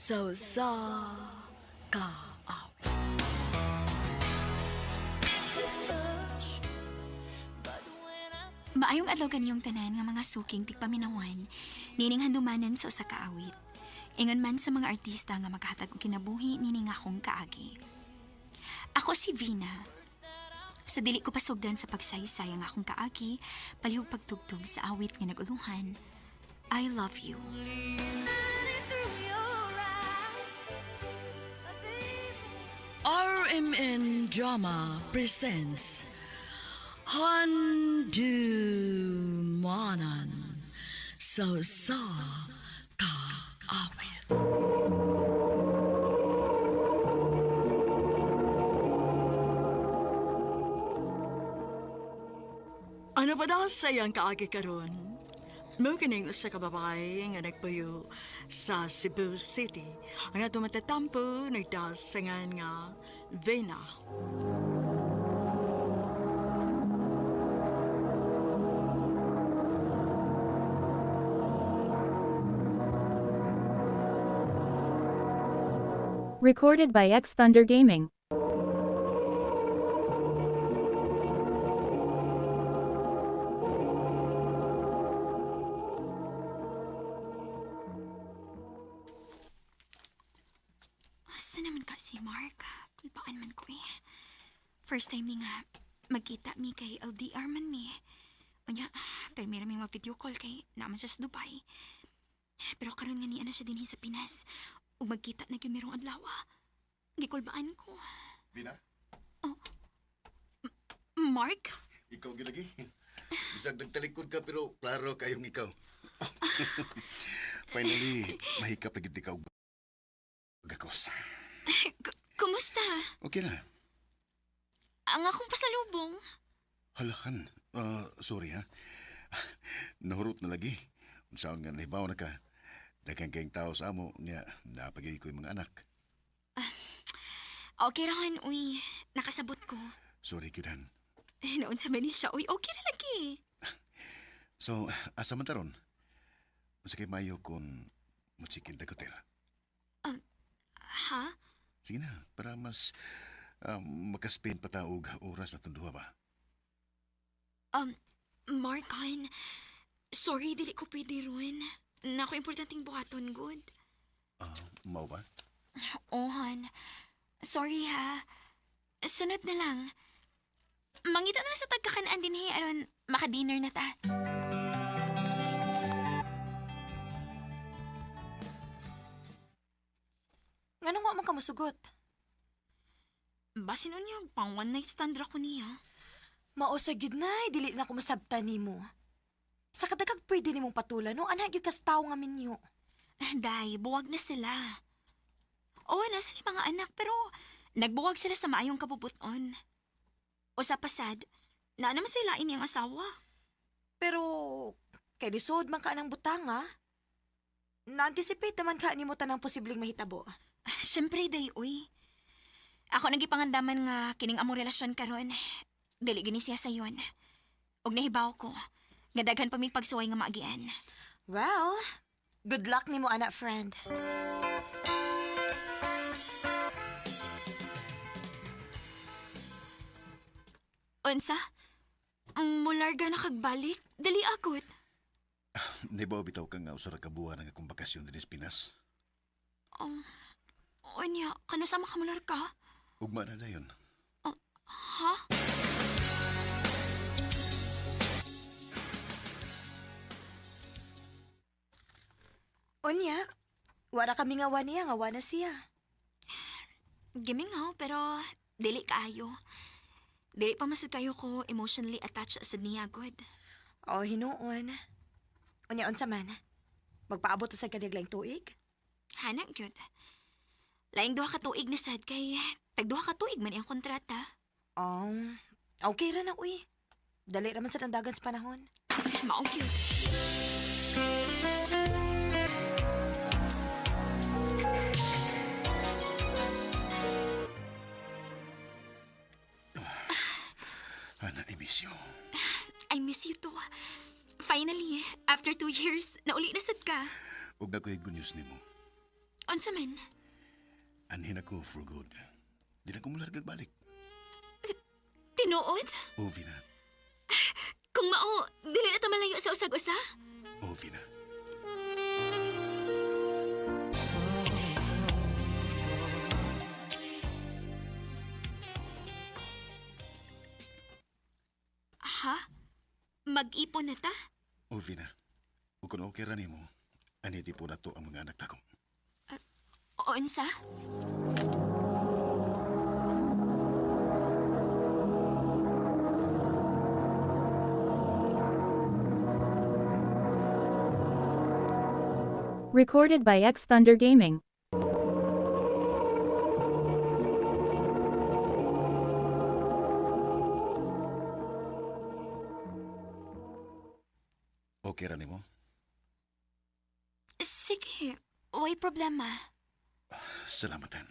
Sa usa ka awit. Maayong adlaw kaniyong tanan nga mga suking tigpaminawan, nining handumanan sa usa ka awit. Ingon man sa mga artista nga maghatag og kinabuhi nining akong kaagi. Ako si Vina. Sa dili ko pasugdan sa pagsaysay ang akong kaagi, palihog pagtugtog sa awit nga naguluhan, I love you. RMN Drama presents Handumanan sa usa ka awit. Ano pa daw sa iyang kaagi karon? Mao kining usa ka babae nga nagpuyo sa Cebu City. Ang atong matatampo nagdasangan nga Vena. Recorded by X Thunder Gaming. Asa naman ka si Mark? Kulpaan man ko eh. First time ni nga magkita mi kay LDR man mi. Unya, pero meron mi mag-video call kay naman siya sa Dubai. Pero karon nga niya na siya dinhi sa Pinas. Ug magkita na gyud merong adlaw. Gikulbaan ko. Vina, Mark? ikaw gilagi. Bisag nagtalikod ka pero klaro kayong ikaw. Finally, mahikap na gid ka og gakos. Kumusta? Okay na. Ang akong pasalubong. Halakan. Ah, sorry ha. Nahurot na lagi. Unsaon nga nahibaw na ka. Daghang kayong tao sa amo nga napagay ko yung mga anak. Okay rahan, uy. Nakasabot ko. Sorry gyud. Noon sa ni siya, uy, okay na lagi. So, asa man taron? Unsa kay mayo kung mo chicken ta hotel? Ha? Sige na, para mas makaspend pa ta og oras na duha ba? Mark, han, sorry, dili ko pwede ron. Nako, importanteng buhaton, good. Ah, mao ba? Oh, han. Sorry, ha. Sunod na lang. Mangita na lang sa tagkakanaan din, he, aron maka-dinner na ta. Nganong wa man ka mosugot? Basin niya, pang one night stand ra ko niya. Mao sa gyud nay, dili na ko masabtan nimo. Sa kadagag pwede nimong patulan no, ana gyud kas tawo nga minyo. Day, buwag na sila. Oo, nasa ni mga anak, pero nagbuwag sila sa maayong kabubuton. O sa pasad, na naman sila ini ang asawa. Pero kay lisod man ka ng butang ah. Na-anticipate naman ka nimo tanang posibleng mahitabo. Siyempre, day, uy. Ako nagipangandaman nga kining among relasyon karon. Dili gini siya sayon. Og nahibaw ko, nga daghan pa mi pagsuway nga maagian. Well, good luck nimo ana friend. Unsa? Mularga na kagbalik? Dali akot. Nahibaw bitaw ka nga usa ra ka buwan ang akong bakasyon dinhi sa Pinas. Unya, kano sa makamular ka? Ugma na dayon. Ha? Unya, wara kami nga wa niya nga wa na siya. Gimingaw, pero dili kaayo. Dili pa masad kayo ko emotionally attached sa niya, good. O hinuon. Unya unsa man? Magpaabot ta sa kaniglang tuig? Hanang gyud. Laing duha ka tuig na sad kay tag duha ka tuig man iyang kontrata. Okay ra na uy. Dali ra man sa dandagan sa panahon. Mao gyud. Ana, I miss you. I miss you too. Finally, after 2 years, nauli na sad ka. Ug na ko'y good news nimo. Unsa man? Anhin ako for good. Di na ko mulargag balik. Tinuod? Oh, Vina. Kung mao, dili na ta malayo sa usag-usa? Oh, Vina. Ha? Mag-ipon na ta? Oh, Vina. Ug kung okay ra nimo, ani di po na to ang mga anak nako. Unsa? Recorded by X Thunder Gaming. Okay ra nimo? Sige, way problema. Salamatan.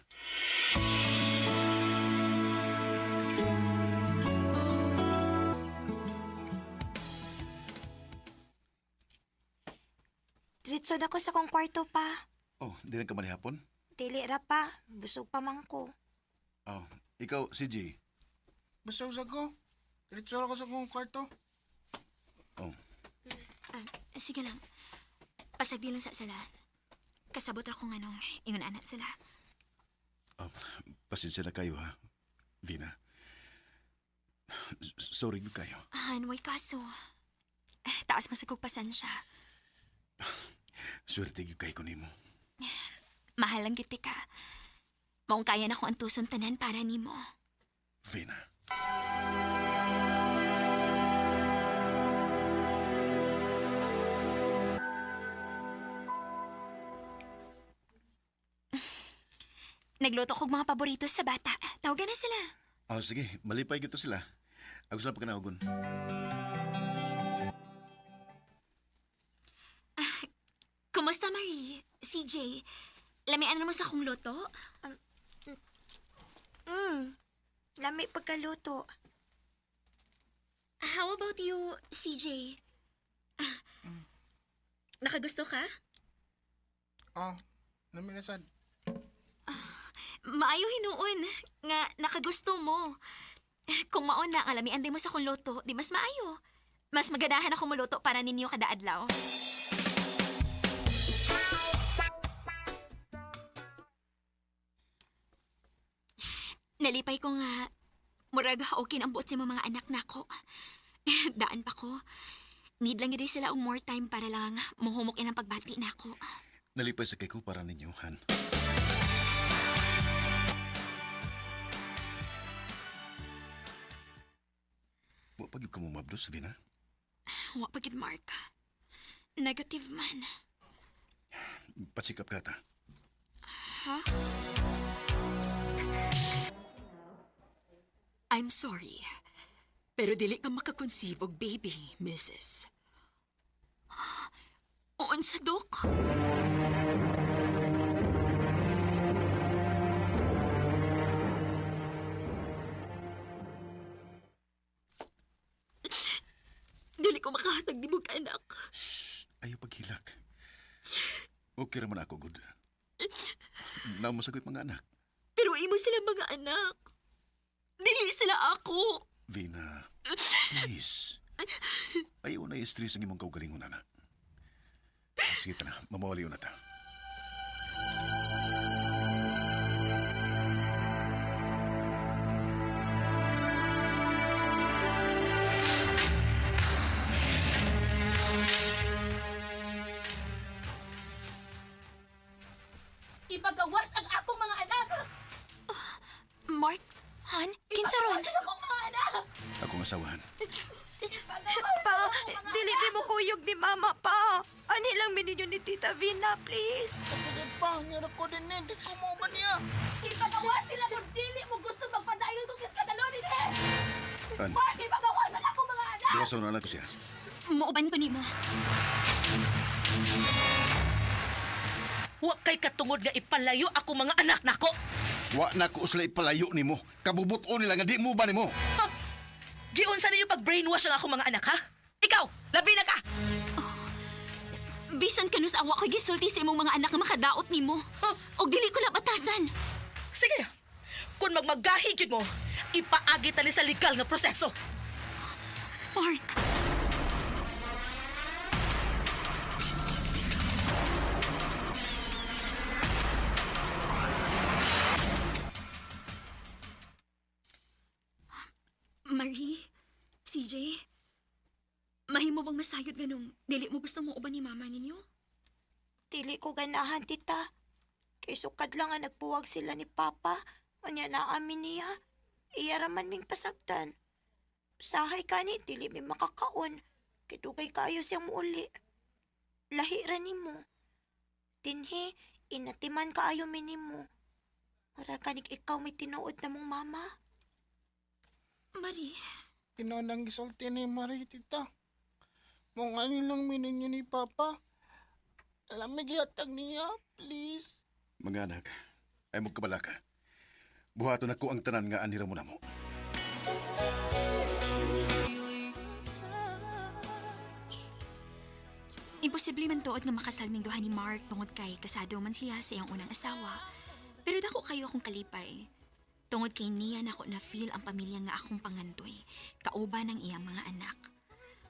Diretso na ko sa kong kwarto pa. Oh, di lang ka manihapon? Dili ra pa, busog pa man ko. Oh, ikaw, CJ. Basta usag ko. Diretso ra ko sa kong kwarto. Oh, Ah, sige lang. Pasagdi lang sa sala. Kasabot ra kung anong ingon anak sila. oh, pasensya na kayo ha, Vina. Sorry gyud kayo. Han, way kaso. Eh, taas masagog pasensya. Swerte gyud kay ko nimo. Mahal lang giti ka. Maong kaya na kong antuson tanan para nimo. Vina. Nagluto kog mga paborito sa bata. Tawagan na sila. Oh, sige, malipay gito sila. Ako sila pagkanaogon. Kumusta, Marie? CJ, lamian mo sa akong luto? Lami pagkaluto. How about you, CJ? Ah, nakagusto ka? Oh, naminasad. Maayo hinuon nga nakagusto mo. Kung maon na ang alamian din mo sa akong luto, di mas maayo. Mas maganahan ako muluto para ninyo kada adlaw. Nalipay ko nga murag okay na ang buot sa imong mga anak nako. Daan pa ko. Need lang gyud sila og more time para lang muhumok ilang pagbati nako. Nalipay sa kay ko para ninyo, Han. Wa pa gyud ka mo mabdos, Vina. Wa pa gid Mark. Negative man. Patsikap ka ta. Ha? I'm sorry. Pero dili ka makakonceive og baby, Mrs. Unsa, Dok? Dili ko makahatag di mo anak. Shh, ayaw paghilak. Okay ra man ako, good. Namosagoy mga anak. Pero imo sila mga anak. Dili sila ako. Vina, please. Ayaw na i-stress ang imong kaugalingon, anak. Sige ta na, mamawaliw na ta. Ipagawas ang akong mga anak! Mark, Han, kinsa ron? Ipagawas ang akong mga anak! Akong asawahan. Pa, dili mi mo kuyog ni mama pa. Ani lang mi ninyo ni Tita Vina, please. Tapos pa, ngira ko din eh. Di ko mo ba niya? Ipagawas sila kung dili mo gusto magpadayon kong iskandalo din eh! Han, Mark, ipagawas ang akong mga anak! duwasaw na lang ko siya. Muuban ko nimo. Wa kay katungod nga ipalayo ako mga anak nako. Wa na ko sila ipalayo nimo. Kabubuton nila nga di mo ba nimo? Ha? Giunsa ninyo pag-brainwash ang akong mga anak ha? Ikaw, labi na ka! Be Bisan kanus awa ko gisulti sa imong mga anak nga makadaot nimo. Huh? Og dili ko na batasan. Sige. Kung magmagahi gyud mo, ipaagi tali sa legal nga proseso. Mark. Marie, CJ, mahimo bang masayod ganong dili mo gusto mo uban ni mama ninyo? Dili ko ganahan, tita. Kay sukad lang nga nagbuwag sila ni Papa. Unya na amin niya. Iya raman ming pasagdan. Sahay kani, dili mi makakaon. Kay dugay kaayo siyang muuli. Lahi ra nimo. Dinhi, inatiman kaayo mi nimo. Para kanig ikaw may tinuod na mong mama. Marie, Tinuod ang gisulti ni Marie, tita. Mong ano lang mininyo ni Papa. Alam mi gihatag niya, please. Mga anak, ay magkabalaka. Buhaton ako ang tanan nga anhira mo namo. Imposible man tuod nga makasalming duha ni Mark tungod kay kasado man siya sa iyang unang asawa. Pero dako kayo akong kalipay. Tungod kay niya nako na feel ang pamilya nga akong pangandoy, kauban ng iyang mga anak.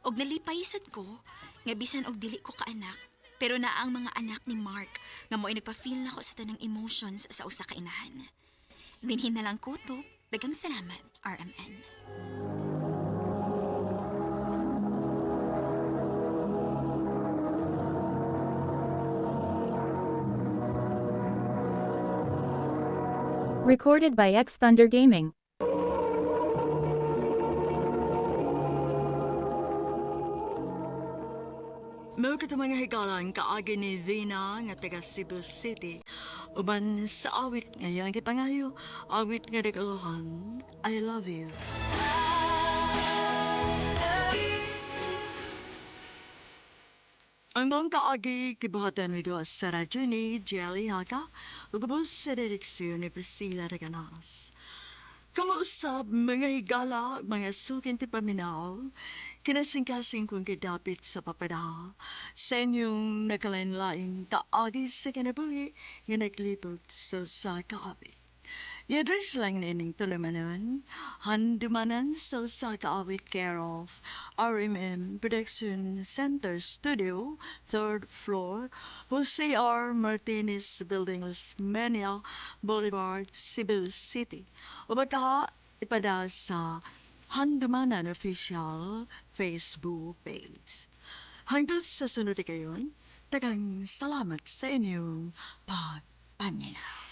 Og nalipay sad ko nga bisan og dili ko kaanak, pero naa ang mga anak ni Mark nga mo'y nagpa-feel nako sa tanang emotions sa usa ka inahan. Dinhin na lang ko to. Dagang salamat, RMN. Recorded by X Thunder Gaming. Mao kato mga higalan kaagi ni Vina nga taga Cebu City. Uban sa awit nga iyang gipangayo, awit nga naguluhan, I love you. Ang buong kaagi gibuhatan ni Dua sa radyo ni Jelly Haka ug ubos sa direksyon ni Priscilla Reganas. Kamausap mga higala, mga sukin ti paminaw, kinasingkasing kong gidapit sa papada, sa inyong nakalain-laing kaagi sa kinabuhi nga naglibot sa usa ka awit. I-address lang nining tulumanon, handumanan sa usa ka awit care of RMN Production Center Studio, third floor, Jose R. Martinez Building, Osmeña Boulevard, Cebu City. O baka ipada sa Handumanan Official Facebook page. Hanggang sa sunod kayon, tagang salamat sa inyong pagpaminaw.